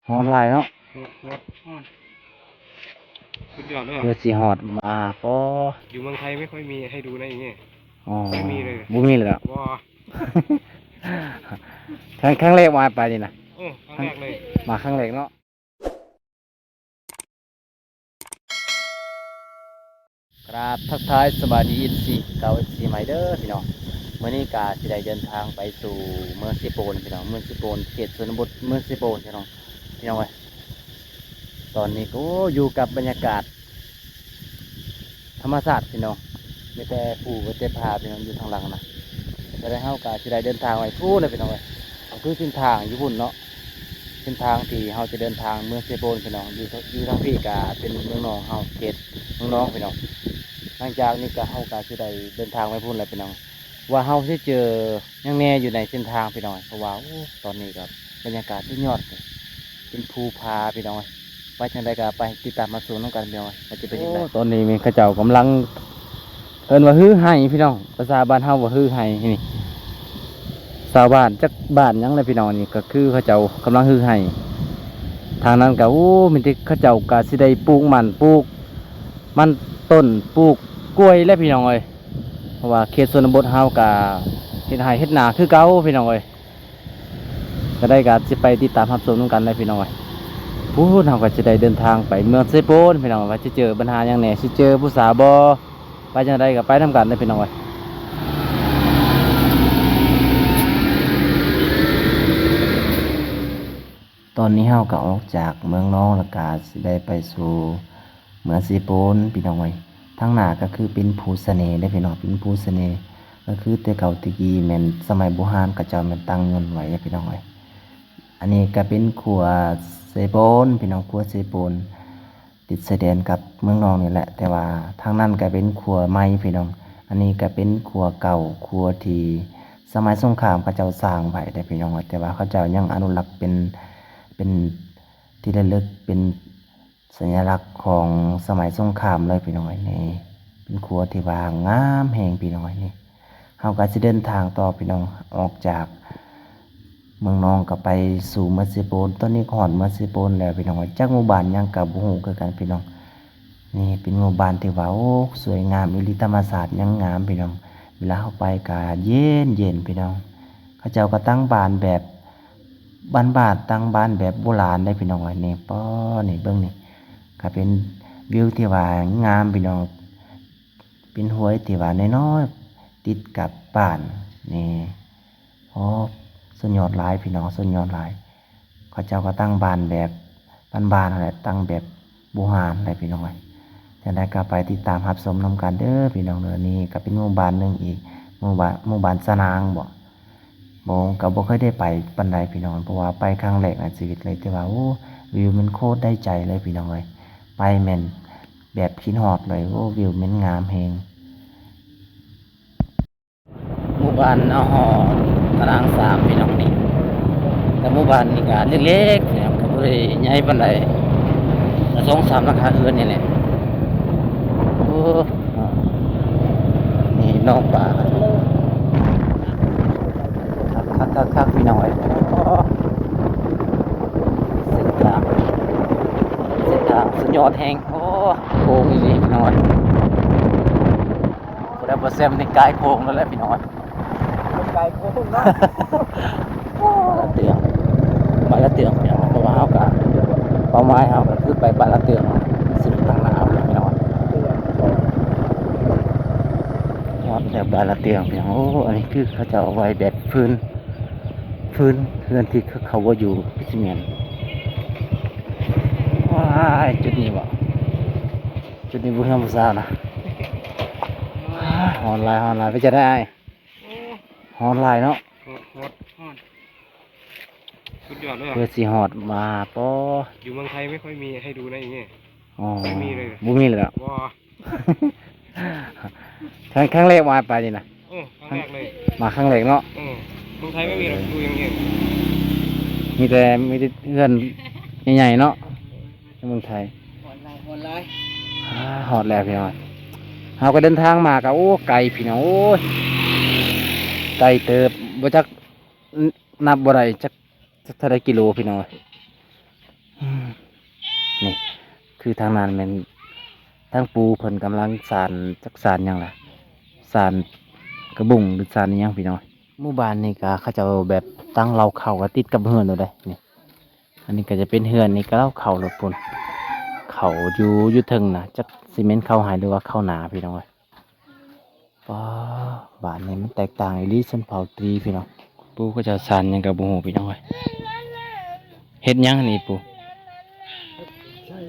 ຮ້ອນຫຼາຍເນາະ. ຮ້ອນ ສຸດຍອດເລີຍ ເພື່ອຊິຮອດມາ ປໍ ຢູ່ເມືອງໄທໄມ່ຄ່ອຍມີໃຫ້ດູນະ ອີ່ຫຍັງ ອໍ ບໍ່ມີເລີຍ ບໍ່ມີເລີຍ ບໍ່ ຄັ້ງ ຄັ້ງແລກມາໄປນີ້ນະ. ເອີ ຄັ້ງແລກເລີຍ ມາຄັ້ງແລກເນາະ. ກາບທັກທາຍສະບາຍດີ ເອັຟຊີ ເກົ່າ ເອັຟຊີ ໃໝ່ເດີພີ່ນ້ອງ. ມື້ນີ້ກະຊິໄດ້ເດີນທາງໄປສູ່ເມືອງເຊໂປນພີ່ນ້ອງ, ເມືອງເຊໂປນ ເຂດຊົນນະບົດເມືອງເຊໂປນພີ່ນ້ອງ, ພີ່ນ້ອງເອີຍ. ຕອນນີ້ກະ ໂອ້ ຢູ່ກັບບັນຍາກາດທຳມະຊາດພີ່ນ້ອງ, ມີແຕ່ພູ ມີແຕ່ຜາພີ່ນ້ອງ ຢູ່ທາງຫຼັງນະ. ແລ້ວເຮົາກະຊິໄດ້ເດີນທາງໄປພຸ້ນແຫຼະພີ່ນ້ອງເອີຍ, ກະຄືເສັ້ນທາງຢູ່ພຸ້ນເນາະ. ເສັ້ນທາງທີ່ເຮົາຈະເດີນທາງເມືອງເຊໂປນພີ່ນ້ອງ, ຢູ່ ຢູ່ທາງພີ້ກະເປັນເມືອງນອງເຮົາ ເຂດເມືອງນອງພີ່ນ້ອງ. ຫຼັງຈາກນີ້ກະເຮົາກະຊິໄດ້ເດີນທາງໄປພຸ້ນແຫຼະພີ່ນ້ອງ, ວ່າເຮົາຊິເຈີຫຍັງແດ່ຢູ່ໃນເສັ້ນທາງພີ່ນ້ອງ, ເພາະວ່າ ໂອ້ ຕອນນີ້ກະບັນຍາກາດສຸດຍອດເລີຍ, ເປັນພູຜາພີ່ນ້ອງເອີຍ. ໄປຈັ່ງໃດກະໄປຕິດຕາມມາຊົມນຳກັນພີ່ນ້ອງເອີຍ ວ່າຈະເປັນຈັ່ງໃດ. ໂອ້ ຕອນນີ້ແມ່ນເຂົາເຈົ້າກຳລັງ ເອີ້ນວ່າຮື້ໄຮ່ພີ່ນ້ອງ, ພາສາບ້ານເຮົາວ່າຮື້ໄຮ່ນີ້. ຊາວບ້ານຈັກບ້ານຫຍັງແຫຼະພີ່ນ້ອງ, ນີ້ກະຄືເຂົາເຈົ້າກຳລັງຮື້ໄຮ່. ທາງນັ້ນກະ ໂອ້ ມີແຕ່ເຂົາເຈົ້າກະຊິໄດ້ປູກມັນ ປູກມັນຕົ້ນ ປູກກ້ວຍແຫຼະພີ່ນ້ອງເອີຍ, ເພາະວ່າເຂດຊົນນະບົດເຮົາກະເຮັດໄຮ່ເຮັດນາຄືເກົ່າພີ່ນ້ອງເອີຍ. ກະໄດ້ກະຊິໄປຕິດຕາມຮັບຊົມນຳກັນເລີຍພີ່ນ້ອງເອີຍ. ພຸ້ນ ເຮົາກະຊິໄດ້ເດີນທາງໄປເມືອງເຊໂປນພີ່ນ້ອງ, ວ່າຊິເຈີບັນຫາຫຍັງແດ່ ຊິເຈີຜູ້ສາວບໍ່ ໄປຈັ່ງໃດກະໄປນຳກັນເລີຍພີ່ນ້ອງເອີຍ. ຕອນນີ້ເຮົາກະອອກຈາກເມືອງນອງ ແລ້ວກະຊິໄດ້ໄປສູ່ເມືອງເຊໂປນພີ່ນ້ອງເອີຍ. ທາງໜ້າກະຄືເປັນພູສະເໜ່ເດ້ພີ່ນ້ອງ, ເປັນພູສະເໜ່ ກະຄືແຕ່ເກົ່າແຕ່ກີ້ແມ່ນສະໄໝບູຮານເຂົາເຈົ້າແມ່ນຕັ້ງຍົນໄວ້ເດ້ພີ່ນ້ອງເອີຍ. ອັນນີ້ກະເປັນຂົວເຊໂປນພີ່ນ້ອງ, ຂົວເຊໂປນ ຕິດຊາຍແດນກັບເມືອງນອງນີ້ແຫຼະ, ແຕ່ວ່າທາງນັ້ນກະເປັນຂົວໃໝ່ພີ່ນ້ອງ. ອັນນີ້ກະເປັນຂົວເກົ່າ, ຂົວທີ່ສະໄໝສົງຄາມເຂົາເຈົ້າສ້າງໄວ້ເດ້ພີ່ນ້ອງ, ແຕ່ວ່າເຂົາເຈົ້າຍັງອະນຸລັກເປັນ ເປັນທີ່ລະລຶກ ເປັນສັນຍະລັກຂອງສະໄໝສົງຄາມເລີຍພີ່ນ້ອງເອີຍ. ນີ້ເປັນຂົວທີ່ວ່າງາມແຮງພີ່ນ້ອງເອີຍ. ນີ້ ເຮົາກະຊິເດີນທາງຕໍ່ພີ່ນ້ອງ, ອອກຈາກເມືອງນອງກະໄປສູ່ເມືອງເຊໂປນ. ຕອນນີ້ກະຮອດເມືອງເຊໂປນແລ້ວພີ່ນ້ອງ, ຈັກໝູ່ບ້ານຫຍັງກະບໍ່ຮູ້ຄືກັນພີ່ນ້ອງ. ນີ້ເປັນໝູ່ບ້ານທີ່ວ່າ ໂອ້ ສວຍງາມອີ່ຫຼີ, ທຳມະຊາດຍັງງາມພີ່ນ້ອງ. ເວລາເຮົາໄປກະເຢັນໆພີ່ນ້ອງ. ເຂົາເຈົ້າກະຕັ້ງບ້ານແບບບ້ານໆ, ຕັ້ງບ້ານແບບໂບລານເດ້ພີ່ນ້ອງເອີຍ. ນີ້ ປໍ ນີ້ເບິ່ງນີ້ ກະເປັນວິວທີ່ວ່າງາມພີ່ນ້ອງ. ເປັນຫ້ວຍທີ່ວ່ານ້ອຍໆ ຕິດກັບບ້ານນີ້. ໂອ້ ສຸດຍອດຫຼາຍພີ່ນ້ອງ, ສຸດຍອດຫຼາຍ. ເຂົາເຈົ້າກະຕັ້ງບ້ານແບບບ້ານໆຫັ້ນແຫຼະ, ຕັ້ງແບບບູຮານແຫຼະພີ່ນ້ອງເອີຍ. ຈັ່ງໃດກະໄປຕິດຕາມຮັບຊົມນຳກັນເດີພີ່ນ້ອງເດີ. ນີ້ກະເປັນໝູ່ບ້ານໜຶ່ງອີກ, ໝູ່ບ້ານ ໝູ່ບ້ານສະໜາງບໍ? ບໍ່ ກະບໍ່ເຄີຍໄດ້ໄປປານໃດພີ່ນ້ອງ, ເພາະວ່າໄປຄັ້ງແລກໃນຊີວິດເລີຍ, ແຕ່ວ່າ ໂອ້ ວິວມັນໂຄດໄດ້ໃຈເລີຍພີ່ນ້ອງເອີຍ. ໄປແມ່ນ ແບບຄິດຮອດເລີຍ. ໂອ້ ວິວແມ່ນງາມແຮງ. ໝູ່ບ້ານອາຫໍ ຕະລາງສາມພີ່ນ້ອງນີ້, ແຕ່ໝູ່ບ້ານນີ້ກະເລັກໆພີ່ນ້ອງ, ກະບໍ່ໄດ້ໃຫຍ່ປານໃດ, ກະສອງສາມຫຼັງຄາເຮືອນນີ້ແຫຼະ. ໂອ້ ນີ້ນ້ອງປາ ຄັກໆໆ ພີ່ນ້ອງເອີຍ. ໂອ້ ເສັ້ນທາງ ເສັ້ນທາງສຸດຍອດແຮງ. ໂອ້ ໂຄ້ງອີ່ຫຼີພີ່ນ້ອງເອີຍ. ບໍ່ໄດ້ບໍ່ແຊມນີ້ກາຍໂຄ້ງແລ້ວແຫຼະພີ່ນ້ອງເອີຍ, ກາຍໂຄ້ງເນາະ. ລະເຕືອງ ບ້ານລະເຕືອງພີ່ນ້ອງ, ເພາະວ່າເຮົາກະ ເປົ້າໝາຍເຮົາກະຄືໄປບ້ານລະເຕືອງ ຊິໄປທາງໜ້າພີ່ນ້ອງເອີຍ. ຮອດແລ້ວບ້ານລະເຕືອງພີ່ນ້ອງ. ໂອ້ ອັນນີ້ຄືເຂົາເຈົ້າເອົາໄວ້ແບບພື້ນ ພື້ນເຮືອນທີ່ເຂົາບໍ່ຢູ່ຄືຊິແມ່ນ. ວ້າຍ ຈຸດນີ້ບໍ? ຈຸດນີ້ບໍ່ເຮືອນຜູ້ສາວນະ. ຮ້ອນຫຼາຍ ຮ້ອນຫຼາຍ. ເປັນຈັ່ງໃດອ້າຍ? ໂອ້ ຮ້ອນຫຼາຍເນາະ. ໂຫດ ໂຫດ ຮ້ອນ ສຸດຍອດເລີຍ. ເພື່ອຊິຮອດມາ ປໍ ຢູ່ເມືອງໄທໄມ່ຄ່ອຍມີໃຫ້ດູນະ ອີ່ຫຍັງ. ອໍ ບໍ່ມີເລີຍ ບໍ່ມີເລີຍ. ບໍ່ ຄັ້ງ ຄັ້ງແລກມາໄປນີ້ນະ. ເອີ ຄັ້ງແລກເລີຍ ມາຄັ້ງແລກເນາະ. ເອີ ເມືອງໄທໄມ່ມີດອກ ຢູ່ຢ່າງດຽວ ມີແຕ່ ມີແຕ່ເຮືອນໃຫຍ່ໆເນາະ ໃນເມືອງໄທ. ຮ້ອນຫຼາຍ ຮ້ອນຫຼາຍ. ອາ ຮອດແລ້ວພີ່ນ້ອງ, ເຮົາກະເດີນທາງມາກະ ໂອ້ ໄກພີ່ນ້ອງເອີຍ, ໄກເຕີບ. ບໍ່ຈັກ ນັບບໍ່ໄດ້ຈັກ ຈັກເທົ່າໃດກິໂລພີ່ນ້ອງເອີຍ. ອືມ ນີ້ ຄືທາງນັ້ນແມ່ນທາງປູ່ເພິ່ນກຳລັງສານ ຈັກສານຫຍັງລະ ສານກະບຸ້ງ ຫຼື ສານອີ່ຫຍັງພີ່ນ້ອງ. ໝູ່ບ້ານນີ້ກະເຂົາເຈົ້າແບບຕັ້ງເລົ້າເຂົ້າກະຕິດກັບເຮືອນໂລດເດ້ ນີ້. ອັນນີ້ກະຈະເປັນເຮືອນ ນີ້ກະເລົ້າເຂົ້າໂລດພຸ້ນ ເຂົ້າຢູ່ ຢູ່ເທິງນະ ຈັກຊິແມ່ນເຂົ້າໄຮ່ ຫຼືວ່າເຂົ້ານາພີ່ນ້ອງເອີຍ. ປ້າ ບ້ານນີ້ມັນແຕກຕ່າງອີ່ຫຼີ ຊົນເຜົ່າຕຣີພີ່ນ້ອງ. ປູ່ເຂົາເຈົ້າສານຫຍັງກະບໍ່ຮູ້ພີ່ນ້ອງເອີຍ. ເຮັດຫຍັງອັນນີ້ປູ່? ໃສ່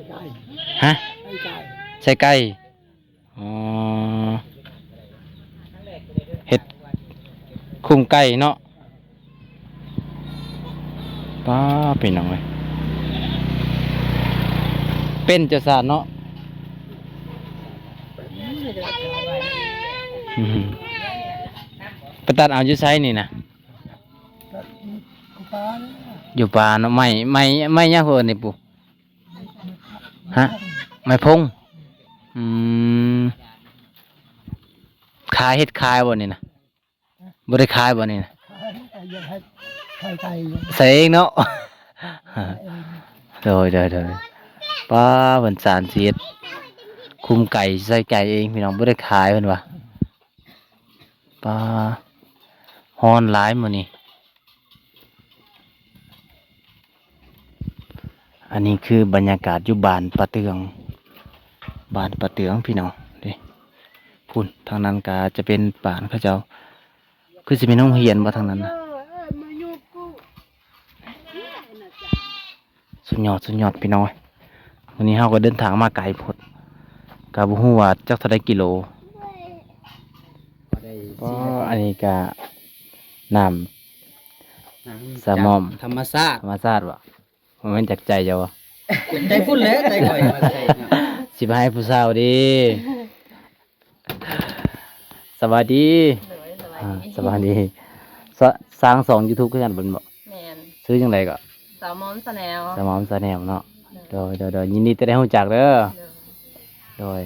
ໄກ່ ຮະ? ໃສ່ໄກ່ ໃສ່ໄກ່. ອໍ ເຮັດຄຸ້ມໄກ່ເນາະ. ປ້າ ພີ່ນ້ອງເອີຍ ເປັນເຈົ້າສານເນາະ. ອືມ ໄປຕັດເອົາຢູ່ໃສນີ້ນະ? ຢູ່ປ່າເນາະ. ໄມ້ ໄມ້ ໄມ້ຫຍັງເອີ້ນນີ້ປູ່? ຮະ? ໄມ້ພົງ. ອືມ ຂາຍ ເຮັດຂາຍບໍ່ນີ້ນະ? ບໍ່ໄດ້ຂາຍບໍ່ນີ້ນະ? ຂາຍ ຂາຍໄກ່ ໃສ່ເອງເນາະ. ເອງ ໂດຍ ໂດຍ ໂດຍ. ປ້າ ເພິ່ນສານຊິເຮັດຄຸ້ມໄກ່ ໃສ່ໄກ່ເອງພີ່ນ້ອງ ບໍ່ໄດ້ຂາຍເພິ່ນວ່າ. ປ້າ ຮ້ອນຫຼາຍມື້ນີ້. ອັນນີ້ຄືບັນຍາກາດຢູ່ບ້ານປາເຕືອງ ບ້ານປາເຕືອງພີ່ນ້ອງເດ້. ພຸ້ນ ທາງນັ້ນກະຈະເປັນບ້ານເຂົາເຈົ້າ ຄືຊິແມ່ນໂຮງຮຽນບໍ່ທາງນັ້ນນະ. ສຸດຍອດ ສຸດຍອດພີ່ນ້ອງເອີຍ. ມື້ນີ້ເຮົາກະເດີນທາງມາໄກໂພດ ກະບໍ່ຮູ້ວ່າຈັກເທົ່າໃດກິໂລ. ອັນນີ້ກະນ້ຳ ນ້ຳ ສະໝອມ ຈາກທຳມະຊາດ ທຳມະຊາດບໍ່? ບໍ່ແມ່ນຈາກໃຈເຈົ້າບໍ່? ໃຈພຸ້ນແຫຼະ ໃຈຂ້ອຍວ່າໃຈເນາະ. ຊິໄປໃຫ້ຜູ້ສາວເດ້. ສະບາຍດີ. ໂດຍ ສະບາຍດີ ອາ ສະບາຍດີ. ສະ ສ້າງຊ່ອງຢູທູບຄືກັນແມ່ນບໍ່? ແມ່ນ. ຊື່ຈັ່ງໃດເກາະ? ສາວມອມຊາແນວ ສາວມອມຊາແນວເນາະ. ໂດຍ ໂດຍ ໂດຍ ໂດຍ ຍິນດີທີ່ໄດ້ຮູ້ຈັກເດີ. ໂດຍ ໂດຍ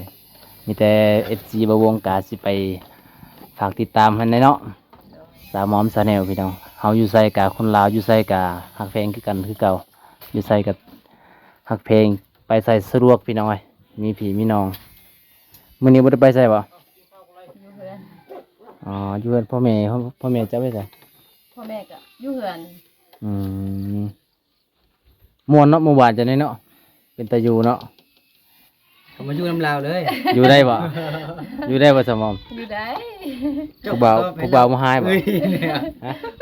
ມີແຕ່ເອັຟຊີບ່າວວົງກະຊິໄປຝາກຕິດຕາມຫັ້ນແຫຼະເນາະ. ໂດຍ ສາວມອມຊາແນວພີ່ນ້ອງ. ເຮົາຢູ່ໃສກະ ຄົນລາວຢູ່ໃສກະຮັກແພງຄືກັນຄືເກົ່າ. ຢູ່ໃສກະຮັກແພງ ໄປໃສສະດວກພີ່ນ້ອງເອີຍ ມີພີ່ມີນ້ອງ. ມື້ນີ້ບໍ່ໄດ້ໄປໃສບໍ່? ຢູ່ເຮືອນ. ອໍ ຢູ່ເຮືອນພໍ່ແມ່. ພໍ່ແມ່ເຈົ້າໄປໃສ? ພໍ່ແມ່ກະຢູ່ເຮືອນ. ອືມ ມ່ວນເນາະ ໝູ່ບ້ານເຈົ້ານີ້ເນາະ ເປັນຕາຢູ່ເນາະ. ກະມາຢູ່ນຳລາວເລີຍ. ຢູ່ໄດ້ບໍ່? ຢູ່ໄດ້ບໍ່ສາວມອມ? ຢູ່ໄດ້. ຜູ້ບ່າວ ຜູ້ບ່າວບໍ່ຮ້າຍບໍ່?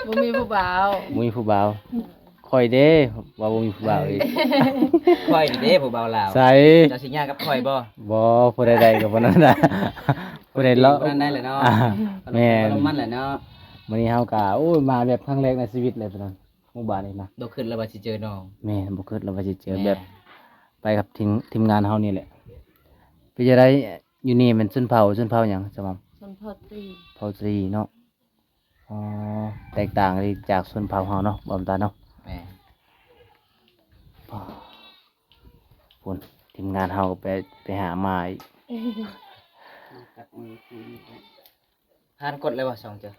ບໍ່ມີຜູ້ບ່າວ ບໍ່ມີຜູ້ບ່າວ. ຂ້ອຍເດ້ ວ່າບໍ່ມີຜູ້ບ່າວອີກ. ຂ້ອຍນີ້ເດ້ຜູ້ບ່າວລາວ. ໃສ? ເຈົ້າຊິຍາກກັບຂ້ອຍບໍ່? ບໍ່ ຜູ້ໃດໆກະບໍ່ນັ້ນນະ ຜູ້ໃດເລາະ ຜູ້ນັ້ນໄດ້ແຫຼະເນາະ. ແມ່ນ ມັນແຫຼະເນາະ. ມື້ນີ້ເຮົາກະ ໂອ້ຍ ມາແບບຄັ້ງແລກໃນຊີວິດເລີຍ ໝູ່ບ້ານນີ້ນະ. ບໍ່ຄິດເລີຍວ່າຊິເຈີນ້ອງ. ແມ່ນ ບໍ່ຄິດເລີຍວ່າຊິເຈີ ແບບໄປກັບທີມ ທີມງານເຮົານີ້ແຫຼະ. ເປັນຈັ່ງໃດ ຢູ່ນີ້ແມ່ນຊົນເຜົ່າ ຊົນເຜົ່າຫຍັງສາວມອມ? ຊົນເຜົ່າຕຣີ. ເຜົ່າຕຣີເນາະ. ອໍ ແຕກຕ່າງຈາກຊົນເຜົ່າເຮົາເນາະ ບ່າວຕາເນາະ. ແມ່ນ. ພຸ້ນ ທີມງານເຮົາກະໄປ ໄປຫາມາອີກ. ຜ່ານກົດແລ້ວບໍ່ສອງເຈີ?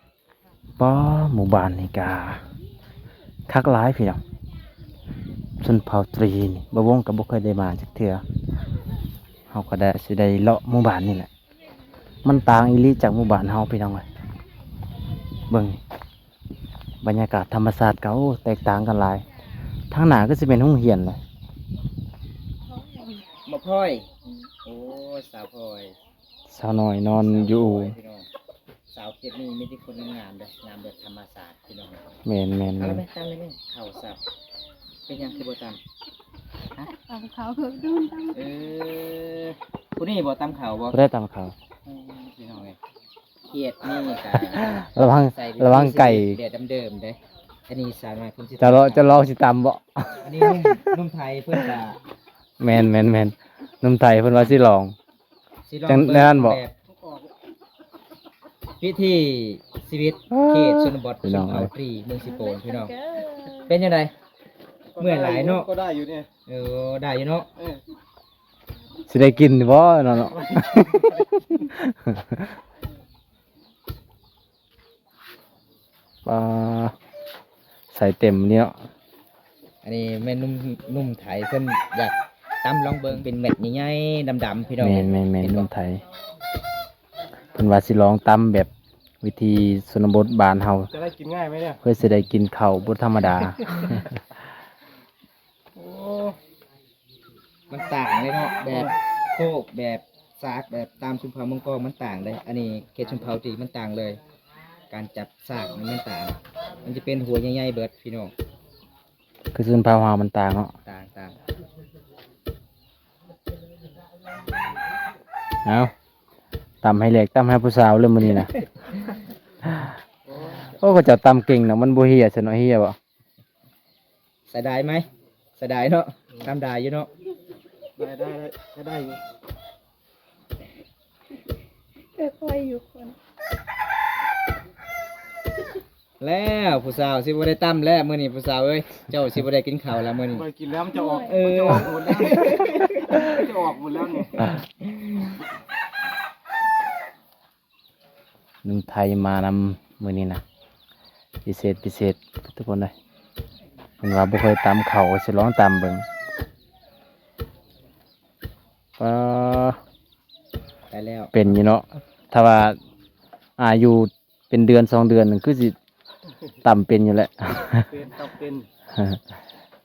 ປ້າ ໝູ່ບ້ານນີ້ກະຄັກຫຼາຍພີ່ນ້ອງ. ຊົນເຜົ່າຕຣີນີ້ ບ່າວວົງກະບໍ່ເຄີຍໄດ້ມາຈັກເທື່ອ. ເຮົາກະໄດ້ ຊິໄດ້ເລາະໝູ່ບ້ານນີ້ແຫຼະ. ມັນຕ່າງອີ່ຫຼີຈາກໝູ່ບ້ານເຮົາພີ່ນ້ອງເອີຍ. ເບິ່ງ ບັນຍາກາດທຳມະຊາດກະ ໂອ້ ແຕກຕ່າງກັນຫຼາຍ. ທາງໜ້າຄືຊິແມ່ນໂຮງຮຽນແຫຼະ. ບໍ່ພອຍ. ໂອ້ ສາວພອຍ. ສາວນ້ອຍນອນຢູ່ອູ່. ສາວເຂດນີ້ມີແຕ່ຄົນງາມໆເດີ້ ງາມແບບທຳມະຊາດພີ່ນ້ອງ. ແມ່ນໆໆ. ເອົາແມ່ນ ຕຳແມ່ນ ເຂົ້າສັບ. ເປັນຫຍັງຄືບໍ່ຕຳ? ຮະ? ຕຳເຂົ້າຄືໂດນຕຳ. ເອີ ຜູ້ນີ້ບໍ່ຕຳເຂົ້າບໍ່? ຜູ້ໃດຕຳເຂົ້າ? ອືມ ພີ່ນ້ອງເອີຍ ເຂດນີ້ກະ ລະວັງ ລະວັງໄກ່ ແບບເດີມໆເດ້. ອັນນີ້ສາວນ້ອຍເພິ່ນຊິ ຈະລອງ ຈະລອງຊິຕຳບໍ່? ອັນນີ້ໜຸ່ມ ໜຸ່ມໄທເພິ່ນກະ ແມ່ນໆໆ ໜຸ່ມໄທເພິ່ນວ່າຊິລອງ ຊິລອງ ຈັ່ງນັ້ນບໍ່? ແບບວິຖີຊີວິດເຂດຊົນນະບົດ ຊົນເຜົ່າຕຣີ ເມືອງເຊໂປນພີ່ນ້ອງ. ເປັນຈັ່ງໃດ? ເມື່ອຍຫຼາຍເນາະ. ກະໄດ້ຢູ່ນີ້. ເອີ ໄດ້ຢູ່ເນາະ. ເອີ ຊິໄດ້ກິນບໍ່ເນາະ? ປາ ໃສ່ເຕັມນີ້ເນາະ. ອັນນີ້ແມ່ນໜຸ່ມ ໜຸ່ມໄທ ເພິ່ນຢາກຕຳລອງເບິ່ງ ເປັນເມັດໃຫຍ່ໆ ດຳໆ ພີ່ນ້ອງ. ແມ່ນໆໆ ເຫັນບໍ່? ໜຸ່ມໄທ ເພິ່ນວ່າຊິລອງຕຳແບບວິທີຊົນນະບົດບ້ານເຮົາ ຈະໄດ້ກິນງ່າຍໄໝເນຍ? ເພື່ອຊິໄດ້ກິນເຂົ້າບໍ່ທຳມະດາ. ໂອ້ ມັນຕ່າງເລີຍເນາະ ແບບໂຄກ ແບບສາກ ແບບຕາມຊົນເຜົ່າເມືອງກອງ ມັນຕ່າງເດ້. ອັນນີ້ເຂດຊົນເຜົ່າທີ່ມັນຕ່າງເລີຍ ການຈັບສາກນີ້ມັນຕ່າງ ມັນຈະເປັນຫົວໃຫຍ່ໆເບິດ ພີ່ນ້ອງ. ຄືຊົນເຜົ່າເຮົາມັນຕ່າງເນາະ ຕ່າງໆ. ເອົາ ຕຳໃຫ້ແຫຼກ ຕຳໃຫ້ຜູ້ສາວເລີຍມື້ນີ້ນະ. ໂອ້ ເຂົາເຈົ້າຕຳເກັ່ງເນາະ ມັນບໍ່ເຫ່ຍຊັ້ນເນາະ. ເຫ່ຍບໍ່? ສະດາຍໄໝ? ສະດາຍເນາະ ຕຳດາຍຢູ່ເນາະ. ໄດ້ ໄດ້ ໄດ້ ໄດ້ຢູ່ ຄ່ອຍໆຢູ່ຄົນ. ແລ້ວຜູ້ສາວຊິບໍ່ໄດ້ຕຳແລ້ວມື້ນີ້ ຜູ້ສາວເອີຍ ເຈົ້າຊິບໍ່ໄດ້ກິນເຂົ້າແລ້ວມື້ນີ້. ບໍ່ໄດ້ກິນແລ້ວ ມັນຈະອອກ ເອີ ມັນຈະອອກໝົດແລ້ວ ມັນຈະອອກໝົດແລ້ວນີ້. ໜຶ່ງໄທມານຳມື້ນີ້ນະ ພິເສດ ພິເສດທຸກຄົນເອີຍ. ເພິ່ນວ່າບໍ່ເຄີຍຕຳເຂົ້າ ຊິລອງຕຳເບິ່ງ. ປາ ໄດ້ແລ້ວ ເປັນຢູ່ເນາະ ຖ້າວ່າອາຍຸເປັນເດືອນສອງເດືອນ ຄືຊິຕຳເປັນຢູ່ແຫຼະ. ເປັນ ຕຳເປັນ.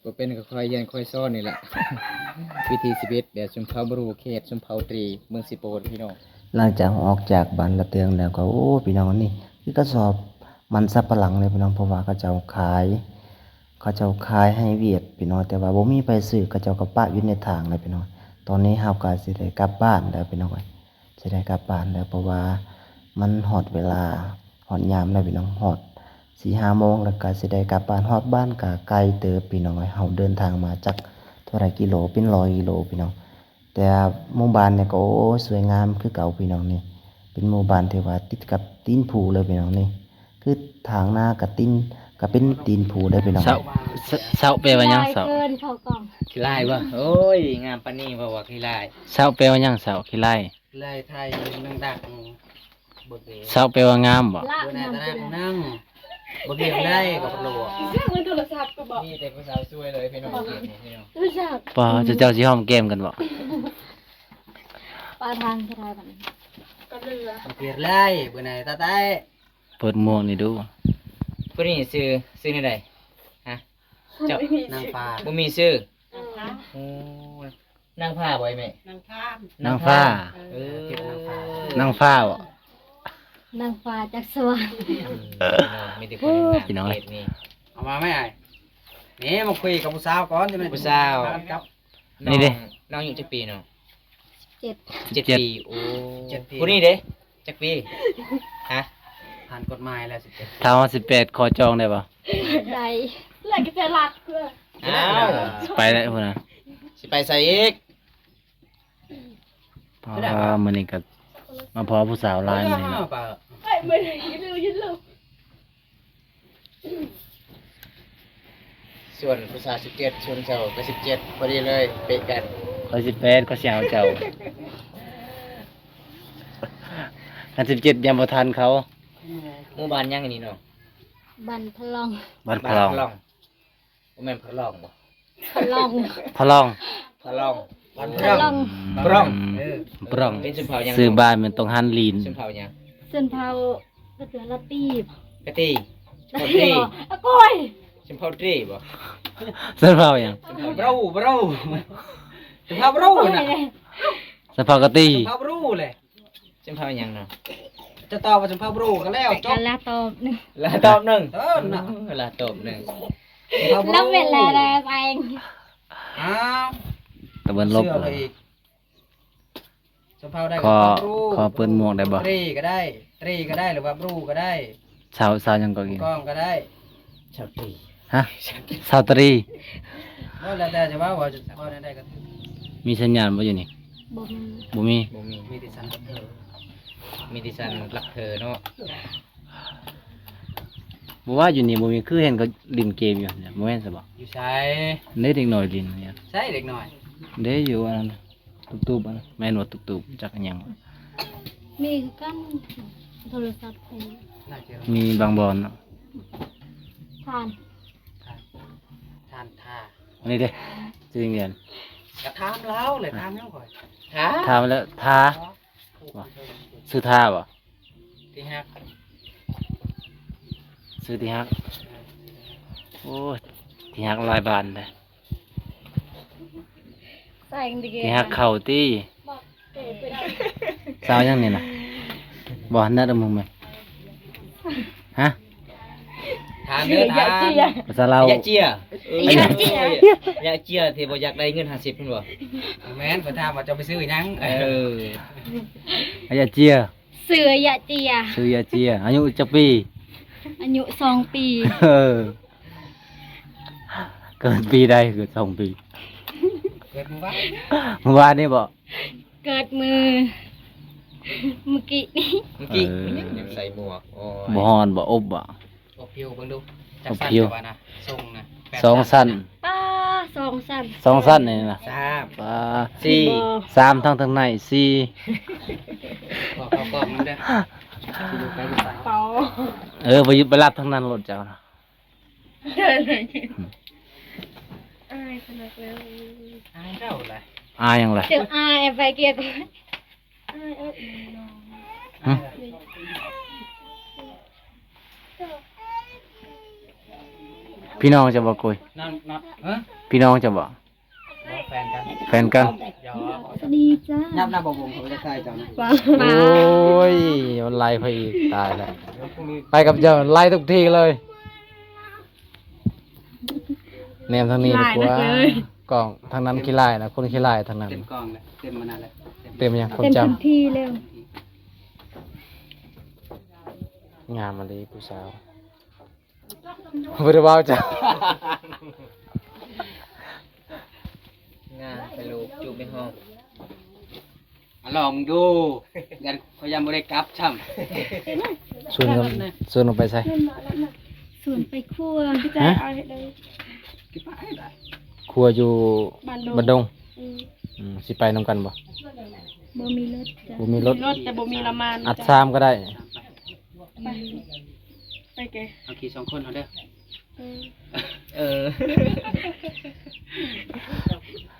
ບໍ່ເປັນກໍຄ່ອຍຮຽນຄ່ອຍສອນນີ້ແຫຼະ. ວິທີຊີວິດແບບຊົນເຜົ່າບຣູ ເຂດຊົນເຜົ່າຕຣີ ເມືອງເຊໂປນ ພີ່ນ້ອງ. ຫຼັງຈາກອອກຈາກບ້ານລະເຕີງແລ້ວກໍ ໂອ້ ພີ່ນ້ອງ ອັນນີ້ຄືກະສອບມັນສຳປະຫຼັງເລີຍ ພີ່ນ້ອງ ເພາະວ່າເຂົາເຈົ້າຂາຍ ເຂົາເຈົ້າຂາຍໃຫ້ຫວຽດ ພີ່ນ້ອງ ແຕ່ວ່າບໍ່ມີໃຜຊື້ ເຂົາເຈົ້າກໍປະຢູ່ໃນທາງແຫຼະ ພີ່ນ້ອງ. ຕອນນີ້ເຮົາກໍຊິໄດ້ກັບບ້ານແລ້ວ ພີ່ນ້ອງເອີຍ ຊິໄດ້ກັບບ້ານແລ້ວ ເພາະວ່າມັນຮອດເວລາ ຮອດຍາມແລ້ວ ພີ່ນ້ອງ ຮອດສີ່ຫ້າໂມງ ແລ້ວກໍຊິໄດ້ກັບບ້ານ. ຮອດບ້ານກໍໄກເຕີບ ພີ່ນ້ອງເອີຍ ເຮົາເດີນທາງມາຈັກເທົ່າໃດກິໂລ ເປັນຮ້ອຍກິໂລ ພີ່ນ້ອງ. ແຕ່ໝູ່ບ້ານນີ້ກໍ ໂອ້ ສວຍງາມຄືເກົ່າ ພີ່ນ້ອງ. ນີ້ເປັນໝູ່ບ້ານທີ່ວ່າຕິດກັບຕີນພູເລີຍ ພີ່ນ້ອງ. ນີ້ຄືຖາງນາກະຕີນ ກະເປັນຕີນພູເດີ ພີ່ນ້ອງ. ເຊົາ ເຊົາ ເຊົາແປວ່າຫຍັງ? ເຊົາ ຂີ້ລ້າຍບໍ່? ໂອ້ຍ ງາມປານນີ້ເວົ້າວ່າຂີ້ລ້າຍ. ເຊົາແປວ່າຫຍັງ? ເຊົາ ຂີ້ລ້າຍ. ລາຍໄທໜັງດັກ ເບິ່ງເດ້. ເຊົາແປວ່າງາມບໍ່? ລະ ເບິ່ງໜ້າຕາໜັງ ເບິ່ງເດ້ ກໍບໍ່ຮູ້. ມີແຕ່ຜູ້ສາວສວຍເລີຍ ພີ່ນ້ອງ. ຮູ້ຈັກ ປ້າ ເຈົ້າຊິຫອມແກ້ມກັນບໍ່? ປາທາງກະໄດ້ບັດນີ້ ກໍເຫຼືອ ເປີດເລີຍ ເບິ່ງໜ້າຕາຕາຍ. ເປີດໝວກນີ້ດູ. ຜູ້ນີ້ຊື່ ຊື່ແນວໃດ? ຮະ? ເຈົ້າ ນາງຟ້າ ບໍ່ມີຊື່. ໂອ້ ນາງຟ້າບໍ່ ອີ່ແມ່? ນາງຟ້າ ນາງຟ້າ. ເອີ ນາງຟ້າບໍ່? ນາງຟ້າຈາກສວນ. ເອີ ພີ່ນ້ອງ ມີແຕ່ຄົນງາມ ພີ່ນ້ອງເອີຍ ເຂດນີ້. ເອົາມາແມ່ອ້າຍ ນີ້ມາຄຸຍກັບຜູ້ສາວກ່ອນ ຈັ່ງໃດຜູ້ສາວ ພາກັນກັບ. ນີ້ເດ້ ນ້ອງ ນ້ອງອາຍຸຈັກປີນ້ອງ? ສິບເຈັດ ສິບເຈັດປີ. ໂອ້ ສິບເຈັດປີ. ຜູ້ນີ້ເດ້ ຈັກປີ? ຮະ? ຜ່ານກົດໝາຍແລ້ວ ສິບເຈັດ. ຖ້າຮອດສິບແປດ ຂໍຈອງໄດ້ບໍ່? ໄດ້. ແລ້ວກໍຈະລັກເພື່ອ ອ້າວ ໄປແລ້ວພຸ້ນນະ. ຊິໄປໃສອີກ? ອໍ ມື້ນີ້ກໍມາພໍ້ຜູ້ສາວຫຼາຍມື້ນີ້ເນາະ. ເອີຍ ມື້ນີ້ຢູ່ຢູ່ ສ່ວນຜູ້ສາວສິບເຈັດ ສ່ວນເຈົ້າກໍສິບເຈັດ ພໍດີເລີຍ ເປະກັນ. ຂ້ອຍສິບແປດ ຂ້ອຍຊິເອົາເຈົ້າ. ຄັນສິບເຈັດຍັງບໍ່ທັນເຂົາ. ໝູ່ບ້ານຫຍັງອັນນີ້ເນາະ? ບ້ານພະລອງ. ບ້ານພະລອງ. ບໍ່ແມ່ນພະລອງບໍ່? ພະລອງ ພະລອງ ພະລອງ ບ້ານພະລອງ ພະລອງ. ອືມ ພະລອງ. ເອີ ພະລອງ ເປັນຊົນເຜົ່າຫຍັງ? ຊື່ບ້ານແມ່ນຕ້ອງຫັນລີນ. ຊົນເຜົ່າຫຍັງ? ຊົນເຜົ່າກະເທືອລາຕີ. ກະຕີ ລາຕີ. ອະໂກຍ ຊົນເຜົ່າຕີບໍ່? ຊົນເຜົ່າຫຍັງ? ບຣາວ ບຣາວ ຊົນເຜົ່າບຣາວນະ. ຊົນເຜົ່າກະຕີ ຊົນເຜົ່າບຣາວແຫຼະ. ຊົນເຜົ່າຫຍັງນະ? ຈະຕອບວ່າຊົນເຜົ່າບຣາວກໍແລ້ວ ຈົບ. ລະຕອບໜຶ່ງ ລະຕອບໜຶ່ງ. ເອີ ນະ ລະຕອບໜຶ່ງ. ຊົນເຜົ່າບຣາວ ລະເປັນແລ້ວແຫຼະແຊງ. ອ້າວ ຕາເບິ່ນລົບ. ຊົນເຜົ່າໃດກໍ ຂໍເປີດໝວກໄດ້ບໍ່? ຕຣີກໍໄດ້ ຕຣີກໍໄດ້ ຫຼືວ່າບຣາວກໍໄດ້. ຊາວ ຊາວຫຍັງກໍກິນ ກອງກໍໄດ້. ຊາວຕີ. ຮະ? ຊາວຕີ. ບໍ່ ແລ້ວແຕ່ຈະເວົ້າ ເວົ້າ ເວົ້າແນວໃດກໍຖືກ. ມີສັນຍານບໍ່ຢູ່ນີ້? ບໍ່ມີ ບໍ່ມີ ບໍ່ມີ. ມີແຕ່ສັນລັກເທີ ມີແຕ່ສັນລັກເທີເນາະ. ບໍ່ວ່າຢູ່ນີ້ບໍ່ມີ ຄືເຫັນເຂົາຫຼິ້ນເກມຢູ່ນີ້ ບໍ່ແມ່ນຊະບໍ່? ຢູ່ໃສ? ເດ້ເດັກນ້ອຍຫຼິ້ນນີ້. ໃສເດັກນ້ອຍ? ເດ້ຢູ່ອັນນັ້ນ ຕູບໆ ອັນນັ້ນ ແມ່ນບໍ່? ຕູບໆ ຈັກອີ່ຫຍັງ. ມີຄືກັນ ໂທລະສັບ ມີບາງບ່ອນເນາະ. ຜ່ານ. ທ່ານທ່າ ອັນນີ້ເດ້ ຊື່ຫຍັງ? ກໍຖາມລາວແຫຼະ ຖາມຫຍັງຂ້ອຍ? ທ່າ ຖາມແລ້ວ ທ່າ ຊື່ທ່າບໍ່? ທີ່ຮັກ ຊື່ທີ່ຮັກ ໂອ້ຍ ທີ່ຮັກຫຼາຍບ້ານເດ້. ທີ່ຮັກເຂົ້າຕິ. ສາວຫຍັງນີ້ນະ? ບໍ່ ນັດເອົາມຶງແມ່ນ ຮະ? ຖາມເດີ ຖາມ ພາສາລາວ ຢາເຈຍ ຢາເຈຍ ຢາເຈຍ ທີ່ບໍ່ຢາກໄດ້ເງິນຫ້າສິບ ແມ່ນບໍ່? ແມ່ນ ເພິ່ນຖາມວ່າເຈົ້າໄປຊື້ຫຍັງ? ເອີ ຢາເຈຍ ຊື່ຢາເຈຍ ຊື່ຢາເຈຍ ອາຍຸຈັກປີ? ອາຍຸສອງປີ. ເອີ ເກີດປີໃດ? ເກີດສອງປີ ເກີດມື້ວານ ມື້ວານນີ້ບໍ່? ເກີດມື້ ມື້ກີ້ນີ້ ມື້ກີ້ ເອີ ຍັງໃສ່ໝວກ ໂອ້ຍ ບໍ່ຮ້ອນບໍ່? ອົບບໍ່? ອົບຜິວເບິ່ງດູ ຈັກຊັ້ນ ອົບຜິວ ແຕ່ວ່ານະ ຊົງນະ ແປດ ສອງຊັ້ນ ຊັ້ນ ປ້າ ສອງຊັ້ນ ສອງຊັ້ນນີ້ນະ ສາມ ປ້າ ສີ່ ບໍ່ ສາມ ທັງທາງໃນ ສີ່ ບໍ່ເຂົ້າກ້ອງນຳເດີ ເອີ ໄປ ໄປລັດທາງນັ້ນໂລດເຈົ້ານະ. ອາຍຂະໜາດນັ້ນ ອາຍເຈົ້າລະ ອາຍຫຍັງລະ? ເຈົ້າອາຍໄປກຽດ ອາຍເອີຍ ຮະ? ພີ່ນ້ອງເຈົ້າບໍ່? ໂກຍ ນັ້ນ ນັ້ນ ຮະ? ພີ່ນ້ອງເຈົ້າບໍ່? ບໍ່ ແຟນກັນ ແຟນກັນ ຫຍອກ ສະຫວັດດີຈ້າ ຍັບນະບໍ່ວົງ ເຂົາຈະຖ່າຍເຈົ້ານະ ໂອ້ຍ ມັນໄລ່ຂ້ອຍອີກ ຕາຍແລ້ວ ໄປກັບເຈົ້າໄລ່ທຸກທີເລີຍ ແນມທາງນີ້ດີກວ່າ ຂີ້ຮ້າຍນັກເລີຍ ກ້ອງທາງນັ້ນຂີ້ຮ້າຍນະ ຄົນຂີ້ຮ້າຍທາງນັ້ນ ເຕັມກ້ອງແລ້ວ ເຕັມອັນນັ້ນແລ້ວ ເຕັມຫຍັງ? ຄົນຈຳ ເຕັມທຸກທີແລ້ວ ງາມອີ່ຫຼີຜູ້ສາວ. ບໍ່ໄດ້ເວົ້າຈ້າ ງາມແຕ່ລູກ ຈູບໃນຫ້ອງ ອາ ລອງເບິ່ງດູ ຢ້ານ ຂ້ອຍຢ້ານບໍ່ໄດ້ກັບຊ້ຳ ຊວນກັນ ຊວນອອກໄປໃສ? ຊວນໄປຄົວ ຮະ? ຄົວຢູ່ບ້ານດົງ ບ້ານດົງ ອືມ ອືມ ຊິໄປນຳກັນບໍ່? ບໍ່ມີລົດຈ້າ ບໍ່ມີລົດ ມີລົດແຕ່ບໍ່ມີນ້ຳມັນ ອັດສາມກໍໄດ້ ໄປ ໄປແກ ເຮົາຂີ່ສອງຄົນເອົາເດີ ເອີ ເອີ ເອີ